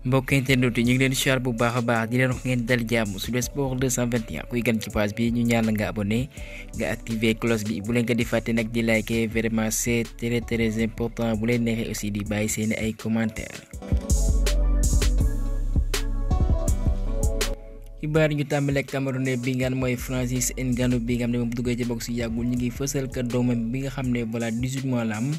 mbokk internet yi ñu ngi leen di bu baax a baax di leen wax ngeen dal jàmm Sud Sport 221 kuy gan ci page bi ñu ñaan la nga abonné nga activer cloche bi bu leen ko di fàtte nag di liker vraiment c'est très important bu leen neexee aussi di bàyyi seen ay commentaires. xibaar ñu tàmbale Camerounais bi nga xam mooy Francis Ngannou bi nga xam ne moom duggee ci box si yàggul ñu ngi fësal ka doomam bi nga xam ne voilà 18 mois la am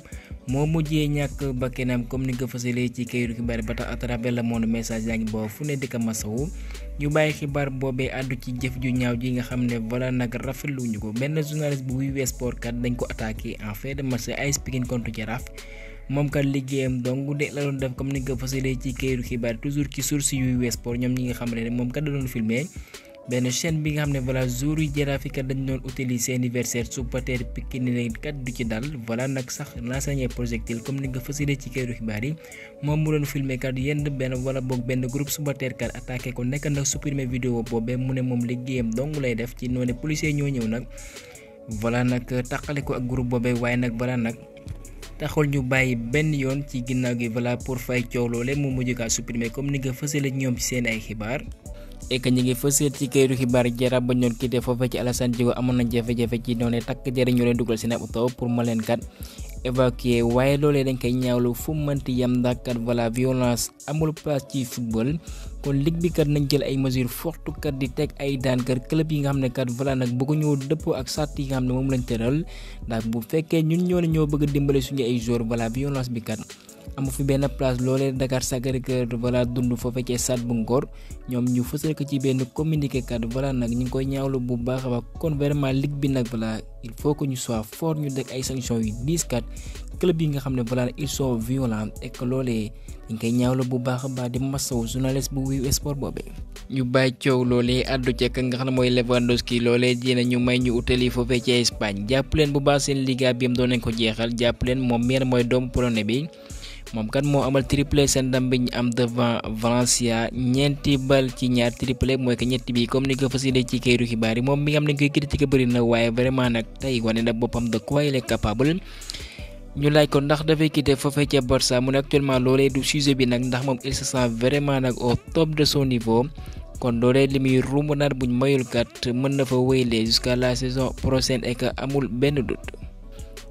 moo mujjee ñàkk bakkanam comme ni nga ko fësalee ci kayitu xibaar ba tax à travers le monde message yaa ngi boobu fu ne di ko masawu ñu bàyyi xibaar boobee àddu ci jëf ju ñaaw ji nga xam ne voilà nag rafetluñu ko benn journaliste bu WW Sport kat dañ ko attaqué en fin de match AS Pikine contre Jaraaf moom kat liggéeyam donc de la doon def comme ni nga ko fësalee ci kayitu xibaar toujours ci source yu WW Sport ñoom ñi nga xam ne moom kat da doon filmé benn chaîne bi nga xam ne voilà jour yu Jaraaf yi kat dañ doon utiliser anniversaire supporter Pikine ne kat du ci dal voilà nag sax lancé projectile comme ni nga fësalee ci kayitu xibaar yi moom mu doon filmé kat yenn benn wala boog benn groupe supporter kat attaqué ko nekk nag supprimer vidéo boobee mu ne moom liggéeyam dong lay def ci noonu policier ñoo ñëw nag voilà nag taqale ko ak groupe boobee waaye nag voilà nag taxul ñu bàyyi benn yoon ci ginnaaw gi voilà pour fay coow loole mu mujj kaa supprimer comme ni nga fësalee ñoom ci seen ay xibaar. et que ñu ngi fësal ci kayitu xibaar Jaraaf ba ñoon quitté foofa ci Alassane Djigo amoon na jafe-jafe ci noonu takk jëriñ ñoo leen dugal seen ab oto pour ma leen kat évacuer waaye loolee dañ koy ñaawlu fu mënti yam ndax kat voilà violence amul place ci football kon ligue bi kat nañ jël ay mesures fortes kat di teg ay daan kat club yi nga xam ne kat voilà nag bëgguñoo dëppoo ak sàrt yi nga xam ne moom lañ tëral ndax bu fekkee ñun ñoo bëgg a dimbale suñu ay joueurs voilà violence bi kat amu fi benn place loolee Dakar Sacré-Cœur voilà dund foofu ci stade bu Ngor ñoom ñu fësal ko ci benn communiqué kat voilà nag ñu ngi koy ñaawlu bu baax a baax kon vraiment ligue bi nag voilà il faut que ñu soit fort ñu deg ay sanctions yu diis kat club yi nga xam ne voilà ils sont violents et que loolee dañ koy ñaawlu bu baax a baax di masawu journaliste bu WW Sport boobee. ñu bàyyi coow loolee àddu ca ka nga xam ne mooy Lewandowski loolee dina ñu may ñu utali foofee ci Espagne jàpp leen bu baax seen liga bi am doon nañ ko jeexal jàpp leen moom meen mooy doomu polonais bi. moom kat moo amal triplé seen ndam bi ñu am devant Valencia ñeenti bal ci ñaar triplé mooy que ñetti bi comme ni ko fasilee ci kayitu xibaar yi moom mi nga xam ne koy critiquer bëri na waaye vraiment nag tey wane na boppam de quoi il est capable. ñu laaj ko ndax dafay quitter foofee ca Barça mu ne actuellement loolee du sujet bi nag ndax moom il se sent vraiment nag au top de son niveau kon loolee li muy ruumandaat buñ mayul kat mën na fa wéylee jusqu'à la saison prochaine et que amul benn doute.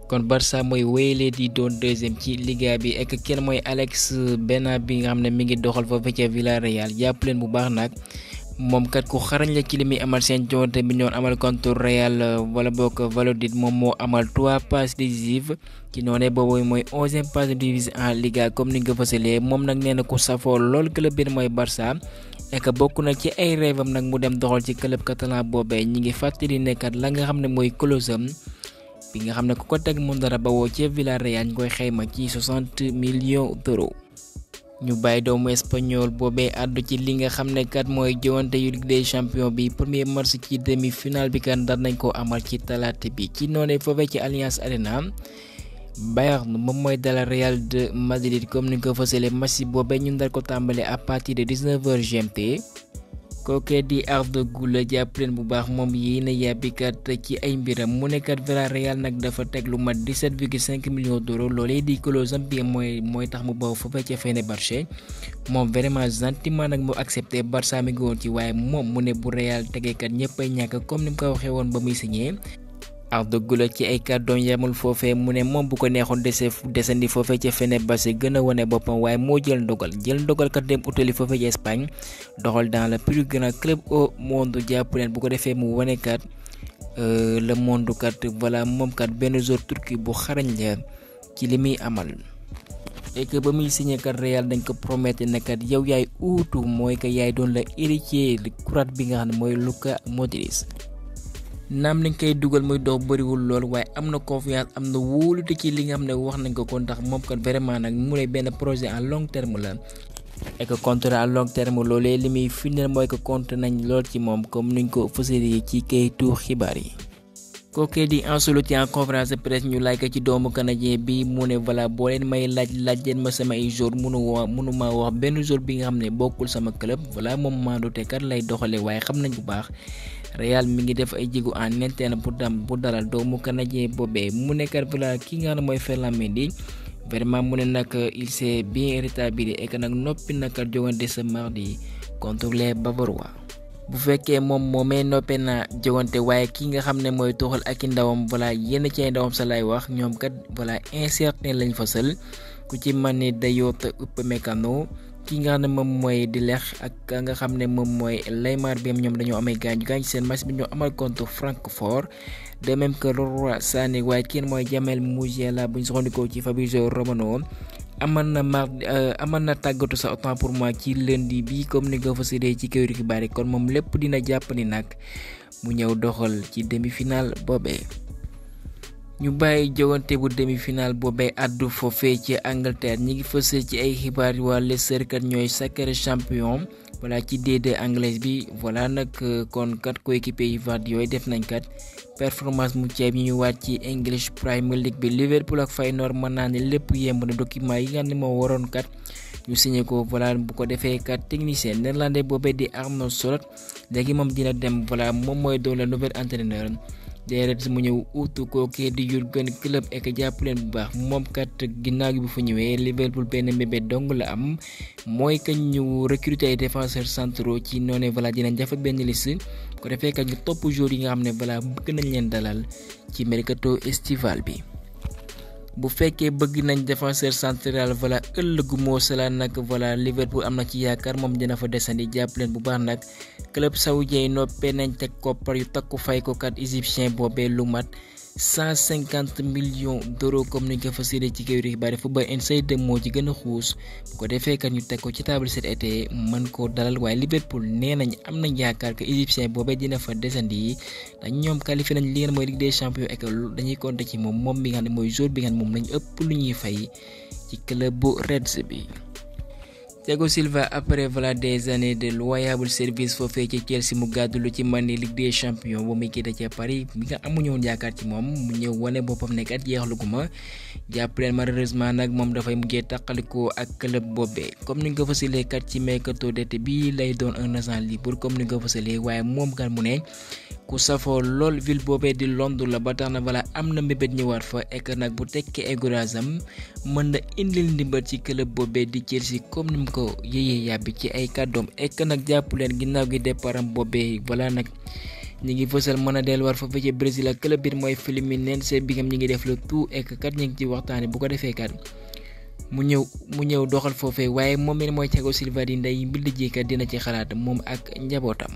kon Barça mooy wéyalee di doon deuxième ci Liga bi ek kenn mooy Alex Bena bi nga xam ne mi ngi doxal foofu ca Villarreal jàpp leen bu baax nag moom kat ku xarañ la ci li muy amal seen joonte bi ñoon amal contre Real wala boog Valladolid moom moo amal 3 passes décisives ci noonee boobu mooy 11e passe décisive en Liga comme ni nga ko fësalee moom nag nee na ku safoo lool club bi mooy Barça ek bokk na ci ay rêvam nag mu dem doxal ci club catalan boobee ñi ngi fàttali nekkat la nga xam ne mooy closam bi nga xam ne ku ko teg mu dara bawoo ci Villarreal ñu koy xayma ci 60 millions d'euros. ñu bàyyi doomu espagnol boobee àddu ci li nga xam ne kat mooy jowante yu Ligue des champions bi premier match ci demi-finale bi kat ndar nañ koo amal ci talaata bi ci noonee foofee ci Allianz Arena Bayern moom mooy dalal Real de Madrid comme ni ko fësalee match boobee ñu ndar ko tàmbale à partir de 19h GMT. kookee di Arda Güler jàpp leen bu baax moom yéena yàbbikat ci ay mbiram mu nekkat Villarreal nag dafa teg lu mat 17,5 millions d'euros loolee di closam bi mooy tax mu baw foofa ca Fenerbahçe moom vraiment gentiment nag mu accepté Barça mi ngi woon ci waaye moom mu ne bu Real tegeekat ñëpp ay ñàkk comme ni mu ko waxee woon ba muy signé. Arda Güler ci ay kàddoom yamul foofee mu ne moom bu ko neexoon desandi foofee ca Fenerbahçe gën a wane boppam waaye moo jël ndogal kat dem utali foofee ca Espagne doxal dans le plus grand club au monde jàpp leen bu ko defee mu wane kat le monde kat voilà moom kat benn joueur turki bu xarañ la ci li muy amal. et que ba muy signé kat Real dañ ko promettre ne kat yow yaay uutu mooy que yaay doon la héritier kurat bi nga xam ne mooy Luka Modric. naam lañ koy dugal muy dox bëriwul lool waaye am na confiance am na wóolute ci li nga xam ne wax nañ ko kon tax moom kat vraiment nag mu ne benn projet à long terme la et que contrat à long terme loolee li muy firndeel mooy que compte nañ lool ci moom comme nuñ ko fësalee ci kayitu xibaar yi. kookee di Ancelotti en conférence de presse ñu laaj ko ci doomu canadien bi mu ne voilà boo leen may laaj leen ma sama ay jour mënu maa wax benn jour bi nga xam ne bokkul sama club voilà moom maandute kat lay doxalee waaye xam nañ bu baax. Real mi ngi def ay jigu en interne pour dalal doomu canadien boobee mu nekkat voilà ki nga xam ne mooy Ferland Mendy vraiment mu ne nag il s'est bien rétabli et que nag noppi na kat jogante ce mardi contre les Bavarois. bu fekkee moom moomee noppee na jogante waaye ki nga xam ne mooy Tuchel ak i ndawam voilà yenn ci ay ndawam sa lay wax ñoom kat voilà incertain lañ fasal ku ci mën ni Dayot Upamecano ki nga xam ne moom mooy De Ligt ak nga xam ne moom mooy Neymar bi ñoom dañoo amee gaañu seen match bi ñoo amal contre Francfort de même que Leroy Sané waaye kenn mooy Jamel Musiala bu ñu soxandikoo ci Fabrizio Romano aman na tàggatu sa autant pour moi ci lundi bi comme ni nga fa séddee ci këyit xibaar yi kon moom lépp dina jàpp ni nag mu ñëw doxal ci demi-finale boobee. ñu bàyyi jogante bu demi-finale boobee addu foofee ci Angleterre ñi ngi fësal ci ay xibaar waa Leicester kat ñooy sacré champion voilà ci D2 anglaise bi voilà nag kon kat coéquipier yi vaat yooyu def nañ kat performance mu ceeb ñu waat ci English Premier League bi Liverpool ak Feyenoord mën naa ne lépp yemb na document yi nga xam ne moo waroon kat ñu signé ko voilà bu ko defee kat technicien néerlandais boobee di Arne Slot léegi moom dina dem voilà moom mooy doon la nouvel entraîneur des Reds mu ñëw uutu kookee di Jurgen Klopp ek jàpp leen bu baax moom kat ginnaaw gi bu fa ñëwee Liverpool benn mbébét dong la am mooy que ñu recruter ay défenseurs centraux ci noonu voilà dinañ jafe benn liste ko defee kat ñu topp joueurs yi nga xam ne voilà bëgg nañ leen dalal ci mercato estival bi. bu fekkee bëgg nañ défenseur central voilà ëllëgu moo sala nag voilà Liverpool am na ci yaakaar moom dina fa desandi jàpp leen bu baax nag club saoudien noppee nañ teg koppar yu takku fay ko kat égyptien boobee lu mat 150 millions d'euros comme ni nga fa séddee ci këyit xibaar Football Insider moo ci gën a xuus bu ko defee kat ñu teg ko ci table cet été mën koo dalal waaye Liverpool nee nañ am nañ yaakaar que égyptien boobee dina fa desandi dañ ñoom qualifié nañ li ngeen mooy Ligue des Champions et que dañuy compter ci moom mi nga xam ne mooy joueur bi nga xam ne moom lañ ëpp lu ñuy fay ci club bu Reds bi. Thiago Silva après voilà des années de loyal service foofee ci Chelsea mu gàddu lu ci man ni Ligue des Champions ba muy quitté ca Paris bi nga amuñu woon yaakaar ci moom mu ñëw wane boppam nekkat jeexluguma jàpp leen malheureusement nag moom dafay mujjee tàqalikoo ak club boobee comme ni nga ko fësalee kat ci mercato d'été bi lay doon un agent libre comme ni nga ko fësalee waaye moom kat mu ne ku safoo lool ville boobee di Londres la ba tax na voilà am na mbébét ñëwaat fa ek nag bu tekkee ay guraasam mën na indil ndimbal ci club boobee di Chelsea comme ni mu ko yéyee yàbbi ci ay kàddoom ek nag jàpp leen ginnaaw gi départam boobee voilà nag ñi ngi fësal mën a delluwaat fa ci Brésil ak club bi mooy Fluminense bi ngam ñi ngi def le tout ek kat ñi ngi ci waxtaane bu ko defee kat mu ñëw doxal foofee waaye moom mi mooy Thiago Silva di ndey mbind jikat dina ci xalaat moom ak njabootam.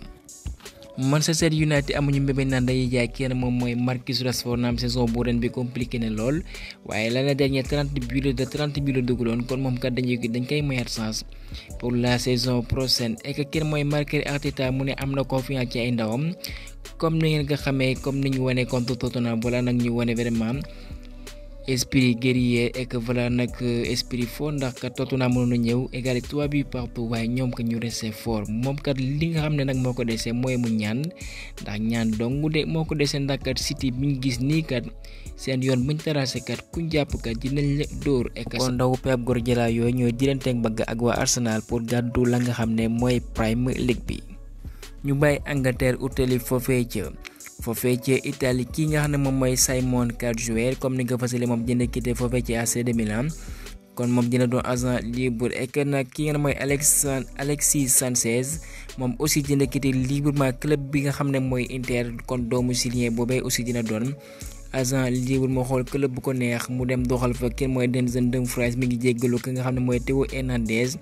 Manchester United amuñu mbébét naan day jaay kenn moom mooy Marcus Rashford naam saison bu ren bi compliqué na lool waaye l'année dernière 30 buts la dugaloon kon moom kat dañ koy mayaat chance pour la saison prochaine et que kenn mooy Mikel Arteta mu ne am na confiance ci ay ndawam comme ni ngeen ko xamee comme ni ñu wane contre Tottenham voilà nag ñu wane vraiment esprit guerrier et que voilà nag esprit fort ndax kat Tottenham mënoon na ñëw égal 3 buts partout waaye ñoom kat ñu resté fort moom kat li nga xam ne nag moo ko desee mooy mu ñaan ndax ñaan dong de moo ko desee ndax kat City bi ñu gis nii kat seen yoon buñ tracé kat ku jàpp kat dinañ la dóor et que kon ndaw Pep Guardiola yooyu ñoo jëlanteeg mbagg ak waa Arsenal pour gàddu la nga xam ne mooy Premier League bi. ñu bàyyi Angleterre utali foofee ci Italie ki nga xam ne moom mooy Simon Cazorla comme ni nga fasale moom dina quitté foofee ci AC de Milan kon moom dina doon agent libre et que nag ki nga xam ne mooy Alexis Sanchez moom aussi dina quitté librement club bi nga xam ne mooy Inter kon doomu Chilien boobee aussi dina doon agent libre moo xool club bu ko neex mu dem doxal fa kenn mooy Denzel Dumfries mi ngi jéggalu ki nga xam ne mooy Théo Hernandez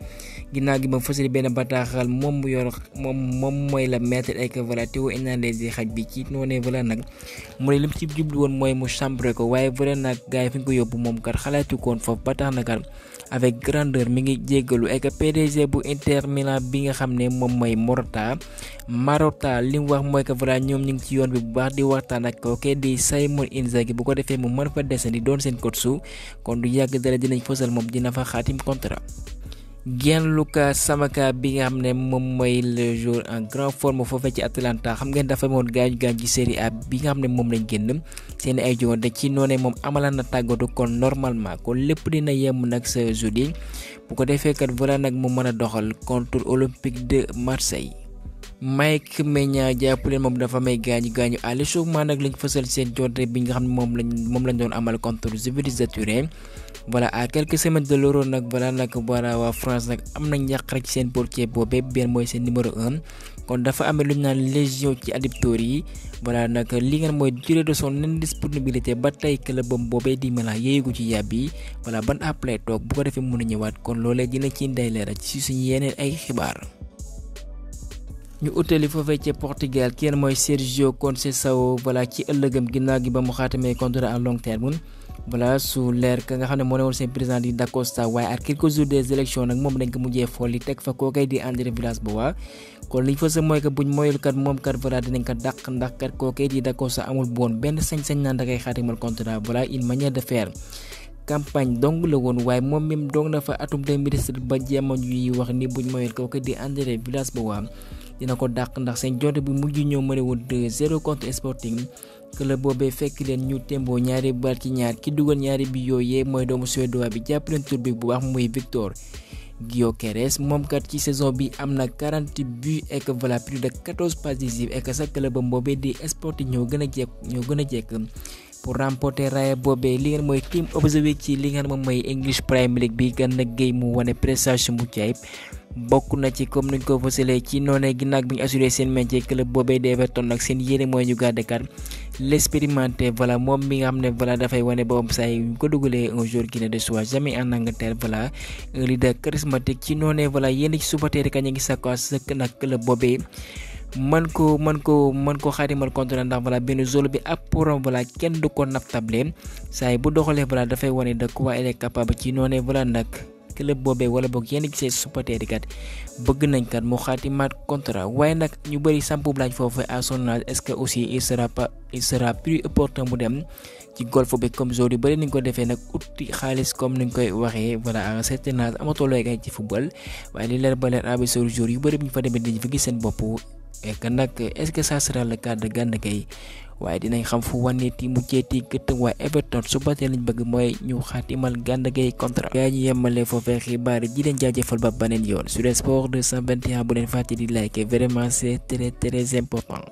ginnaaw gi ba fasali benn bataaxal moom mu yor moom mooy la maître ak voilà Théo Hernandez yi xaj bi ci noonee voilà nag mu ne lim ci jublu woon mooy mu chambre ko waaye voilà nag gars yi fi ñu ko yóbbu moom kat xalaatu koon foofu ba tax na kat avec grandeur mi ngi jéggalu ak PDG bu Inter Milan bi nga xam ne moom mooy Marotta li mu wax mooy que voilà ñoom ñu ngi ci yoon bi bu baax di waxtaan ak kooke di Simone Inzaghi bu ko defee mu mën fa desandi doon seen coach su kon du yàgg dara dinañ fësal moom dina fa xaatim contrat. Gianluca Scamacca bi nga xam ne moom mooy le joueur en grande forme foofee ci Atalanta xam ngeen dafa moon gaañu ci Serie A bi nga xam ne moom lañ génn seen ay joŋante ci noonee moom amalaan na tàggatu kon normalement kon lépp dina yem nag sa jeudi bu ko defee kat voilà nag mu mën a doxal contre Olympique de Marseille. Mike Maignan jàpp leen moom dafa may gaañu à l'échauffement nag lañ fësal seen jonte bi nga xam ne moom lañ doon amal contre Juventus de Turin. Voilà, à quelques semaines de l'Euro nag voilà waa France nag am na njàqare ci seen portier boobee benn mooy seen numéro 1 kon dafa amee lu ñu naan lésion ci adducteurs yi voilà nag li ngeen mooy durée de son indisponibilité ba tey clubam boobee di Milan yéegu ci yàbbi voilà ban app lay toog bu ko defee mën a ñëwaat kon loolee dina ci nday leeral ci suñu yeneen ay xibaar. ñu utali foofee ca Portugal kenn mooy Sergio Conceição voilà ci ëllëgam ginnaaw gi ba mu xaatamee contrat à long terme voilà su leer ka nga xam ne moo newoon seen président di Da Costa waaye ak quelques jours des élections nag moom dañ ko mujjee folli teg fa kookay di André Villas-Boas kon liñ fa sa mooy que buñ moyul kat moom kat voilà dinañ ko dàq ndax kat kookay di Da Costa amul boon benn sañ-sañ naan da koy xaatimal contrat voilà une manière de faire campagne dong la woon waaye moom même dong na fa atum 2017 ba jamono yi wax ni buñ moyul kookay di André Villas-Boas dina ko dàq ndax seen jonte bi mujj ñoo mëne woon 2-0 contre Sporting club boobee fekk leen ñu tembo ñaari bal ci ñaar ki dugal ñaari bi yooyee mooy doomu suédois bi jàpp leen tur bi bu baax muy Victor Gyökeres moom kat ci saison bi am na 40 buts et que voilà plus de 14 passes décisives et que sa club boobee di Sporting ñoo gën a jekk pour remporter raaya boobee li ngeen mooy team of the week ci li ngeen moom mooy English Premier League bi Gana Gueye mu wane prestation bu jaayib bokk na ci comme nuñ ko fësalee ci noonee ginnaaw bi ñu assuré seen maintien club boobee di Everton nag seen yéene mooy ñu garder kat l'expérimenté voilà moom mi nga xam ne voilà dafay wane boppam saa yu ko dugalee un joueur qui ne déçoit jamais en Angleterre voilà un leader charismatique ci noonee voilà yéen ci supporter ka ñu ngi sakku sëkk nag club boobee mën ko xaatimal contrat ndax voilà benn zone bi ab pour voilà kenn du ko naftable saa yi bu doxalee voilà dafay wane de quoi il est capable ci noonee voilà nag club boobee wala boog yenn gisee supporter yi kat bëgg nañ kat mu xaatimaat contrat waaye nag ñu bëri sampu laaj foofu à son âge est-ce que aussi il sera plus opportun mu dem ci golf bi comme joueur yu bëri nañ ko defee nag uti xaalis comme niñ koy waxee voilà à un certain âge amatoo looy gañ ci football waaye li leer ba leer abi sur joueur yu bëri bu ñu fa demee dañu fa gis seen bopp et que nag est-ce que ça sera le cas de Gana Gueye waaye dinañ xam fu waneeti mu jeeti gëtt waaye Everton su batee lañ bëgg mooy ñu xaatimal Gana Gueye contrat gaa ñu yemale foofee xibaar ji leen jaajëfal ba beneen yoon sur le sport 221 bu leen fàtte di like vraiment c'est très important.